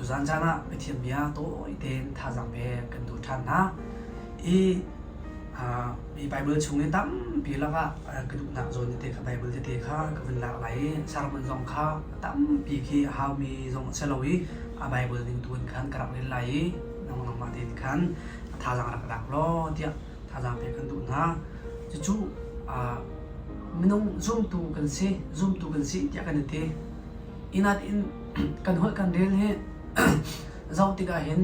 Tuzaan caan ah Pathian bia tawi tein thazaang pek kan duh ṭhan hna. I hi Baibal chung i tampi lakah ka duhnak zawn tete kha Baibal tete kha ka vun lak lai i sermon zong kha tampi khi a haumi zong a si lo i a Baibal ning tu in khan ka rak rel lai i nangmah tein khan thazaang rak lak law tiah thazaang pek kan duh hna. Cucu minung zumtu kan si, zumtu kan si tiah kan i ti. Inatin kan holh kan rel hi zoh tikah hin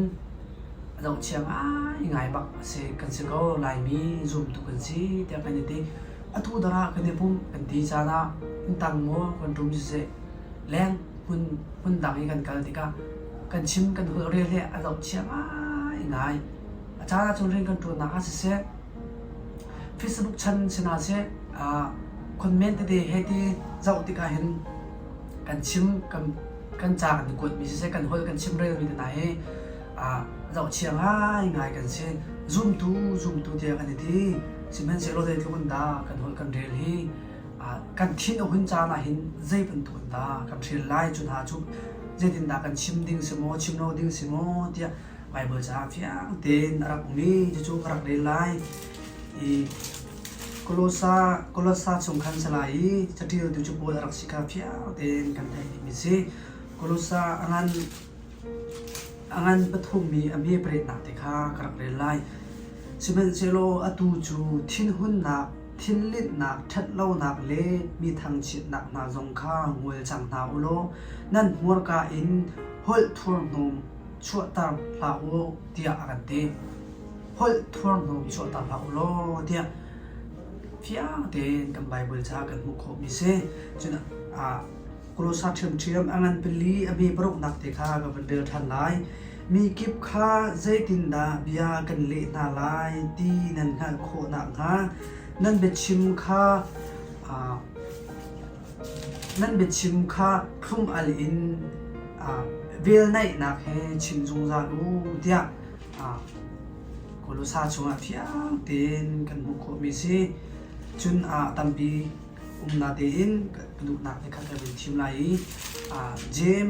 zohchia ngaingai bak a si. Kan si ko Laimi zumtu kan si tiah kan i ti. Atu dara kan i pumh kan ti caan ah inntang maw kan rum siseh leng hmun hmun dang i kan kal tikah kan chim kan holh rel hi a zohchia ngaingai. A caan ahcun rian kan ṭuannak ah siseh Facebook chan si hna seh comment tete he ti zoh tikah hin kan chim kan kan ca kan i kuatmi siseh kan holh kan chimrelmi te hna hi zohchia ngaingai kan si. Zumtu zumtu tiah kan i ti. Sihmanhsehlaw zeitluk in dah kan holh kan rel hi kan thin a hun caan ah hin zei bantuk in dah kan hrel lai cu hna cu zeitindah kan chim ding si maw chim lo ding si maw tiah Baibal caah fiang tein a rak um i cucu ka rak rel lai. I Kolosa Kolosa chung khan si lai i caṭialtu cu Paul a rak si kha fiang tein kan theih dihmi si. Kolosa a ngan a ngan pathum i a hme pariatnak te kha ka rak rel lai. Sihmanhsehlaw atu cu thinhunnak, thinlinhnak, ṭhatlonak le mi thangchiatnak hna zong kha ngol cang hna u law nan hmurka in holh thurhnawm chuahter hlah u tiah a kan ti. Holh thurhnawm chuahter hlah u law tiah fiang tein kan Baibal ca kan hmuh khawhmi si. Cun Kolosa ṭhiamṭhiam a ngan pali a hme paruknak te kha ka van rel ṭhan lai. Mi kip kha zeitindah bia kan leh hna lai ti nan hngalh khawh nakhnga nan biachim kha Nan biachim kha thlum-al in velnaihnak he chim zungzal u tiah Kolosa chungah fiang tein kan hmuh khawhmi a si. Cun tampi umnak tein ka duhnak te kha ka vun thim lai i Jeim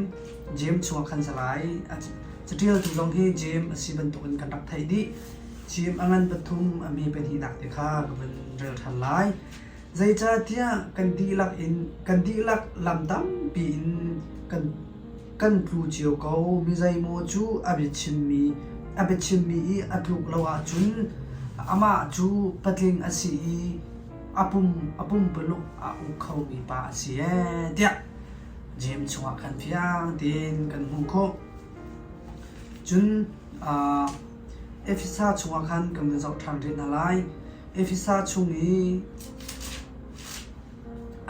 Jeim chungah khan si lai. Caṭialtu zong hi Jeim a si bantukin kan rak theih dih. Jeim a ngan pathum a hme pahnihnak te kha ka vun rel ṭhan lai. Zeicahtiah kan dihlak in kan dihlak lam tampi in kan kan tlu cio ko. Mi zeimaw cu a biachimmi a biachimmi i a tluk lo ahcun amah cu patling a si i a pum a pumpuluk a uk khomi pa a si ee tiah Jeim chungah khan fiang tein kan hmuh khawh. Cun uh, Efesa chungah khan kan vun zoh ṭhan rih hna lai. Efesa chung i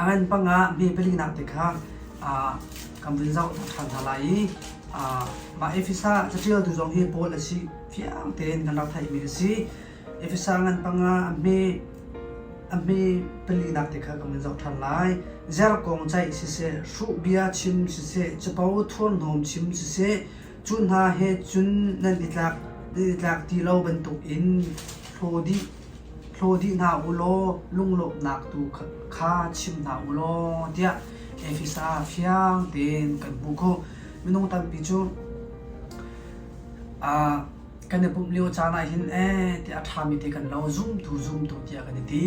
a ngan panga hme palinak te kha kan vun zoh ṭhan hna lai i mah Efesa caṭialtu zong hi Paul a si fiang tein kan rak theihmi a si. Efesa ngan panga a hme a hme palinak te kha kan vun zoh ṭhan lai. Zer kong ceih siseh, hruh bia chim siseh, capo thurhnawm chim siseh, Cu hna he cun nan i tlak nan i tlak ti lo bantukin hlaw dih hlaw dih hna u law lunglawmhnak tu kha chim hna u law tiah Efesa fiang tein kan hmuh khawh. Minung tampi cu uh, kan i pumh lio caan ah hin eh tiah a ṭhami te kan lo zumtu zumtu tiah kan i ti.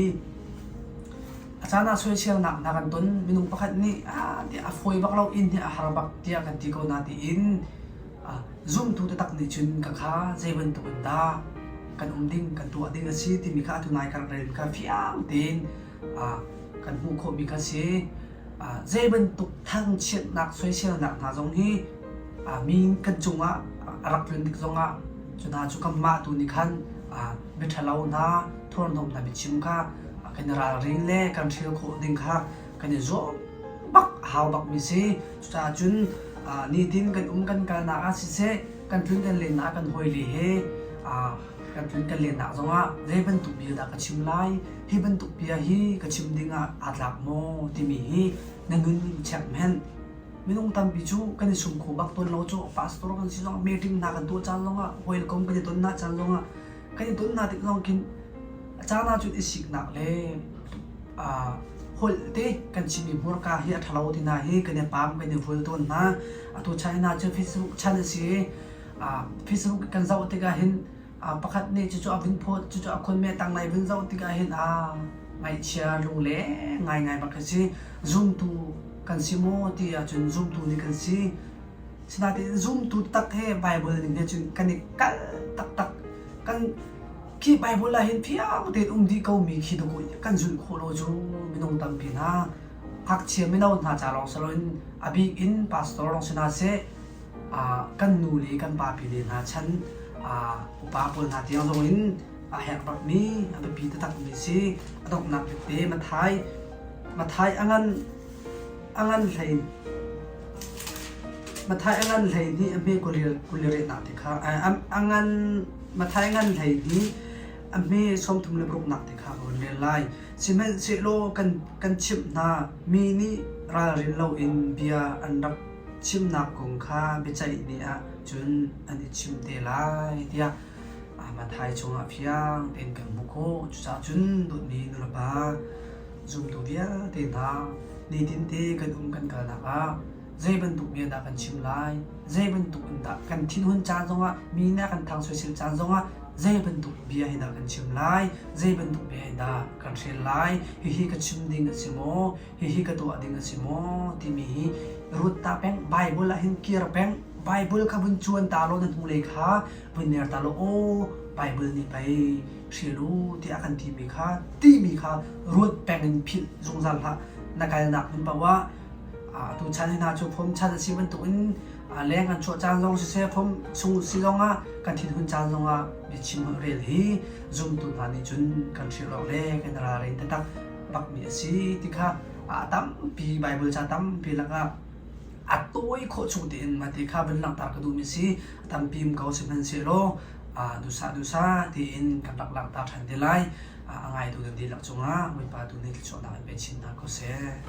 A caan ah soiselnak hna kan ton. Minung pakhat nih ah tiah a fawi bak lo inn hi a har bak tiah kan ti ko na tiin zumtu taktak nih cun ka kha zei bantuk in dah kan um ding kan tuah ding a si timi kha atu nai ka rak rel kha fiang tein kan hmuh khawhmi kha si. Zei bantuk thangchiatnak soiselnak hna zong hi mi kan cungah a rak tlun tik zongah cu hna cu kanmah tu nih khan biaṭhalo hna thurhnawm hna biachim kha kan i ralring le kan hrial khawh ding kha kan i zuam bak a hau bakmi si. Cucaah cun nitin kan um kan kalnak ah siseh kan tlun kan lennak kan hawile he kan tlun kan lennak zongah zei bantuk bia dah ka chim lai hi bantuk bia hi ka chim ding ah aa tlak maw timi hi na nun in check hmenh. Minung tampi cu kan i sum kho bak tawn lo cu pastor kan si zongah meeting hna kan tuah caan zongah hawikom kan i ton hna caan zongah kan i ton hna tik zong khin a caan ahcun i siknak le aa. Holh te kan chimmi hmurka hi a ṭhalo ti hna hi kan i pam kan i vul tawn hna. Atu chan hna cu Facebook chan a si i Facebook kan zoh tikah hin pakhat nih cucu a vun phawt, cucu a khon me tanglei vun zoh tikah hin ngaihchia lungle ngaingai bak a si. Zumtu kan si maw ti ahcun zumtu nih kan si. Sinain zumtu tak he Bible ning he cun kan i kalh taktak. Kan khi Bible ah hin fiang tein um dih ko mi khi dawh kan zulh khawh lo cu minung tampi hna ngakchia mino hna ca lawng si loin a bik in pastor lawng si hna seh kan nu le kan papi le hna chan upa pawl hna tiang zong in a herh bakmi a biapi taktakmi si. A donghnak bik te Mathai Mathai a ngan a ngan hlei Mathai a ngan hlei hnih a hme 28 nak te kha a ngan Mathai ngan 12 a hme 36 nak te kha ka vun rel lai. Sihmanhsehlaw kan kan chimh hna mi nih ralrin loin bia an rak chimnak kong kha biaceih ni ah cun an i chim te lai tiah Mathai chungah fiang tein kan hmuh khawh. Cucaah cun dawtmi nulepa zumtu vialte hna nitinte kan um kan kalnak ah zei bantuk bia dah kan chim lai, zei bantuk in dah kan thinhun caan zongah mi nih a kan thang soisel caan zongah zei bantuk bia hi dah kan chim lai, zei bantuk bia hi dah kan hrel lai, hihi ka chim ding a si maw, hihi ka tuah ding a si maw timi hi ruat ta peng. Bible ah hin kir peng. Bible kha vun cuan ta law na hnulei kha vun mer ta law aw Bible nih pei hrial u tiah a kan timi kha timi kha ruat peng in philh zungzal hlah. Na kalnak hmun paoh ah atu chan hi hna cu phom chan a si bantukin leng kan chuah caan zong siseh phom chung si zongah kan thinhun caan zongah biachim rel hi zumtu hna nih cun kan hrilh awk le kan ralrin taktak bakmi a si ti kha a tampi Bible ca tampi lakah a tawi khawh chung tein mah ti kha vun langhter ka duhmi si. A tampi um ko sihmanhsehlaw duhsah duhsah tiin kan rak langhter ṭhan te lai. A ngaitu nan dihlak cungah Bawipa tu nih thluachuahnak in pe chin hna ko seh.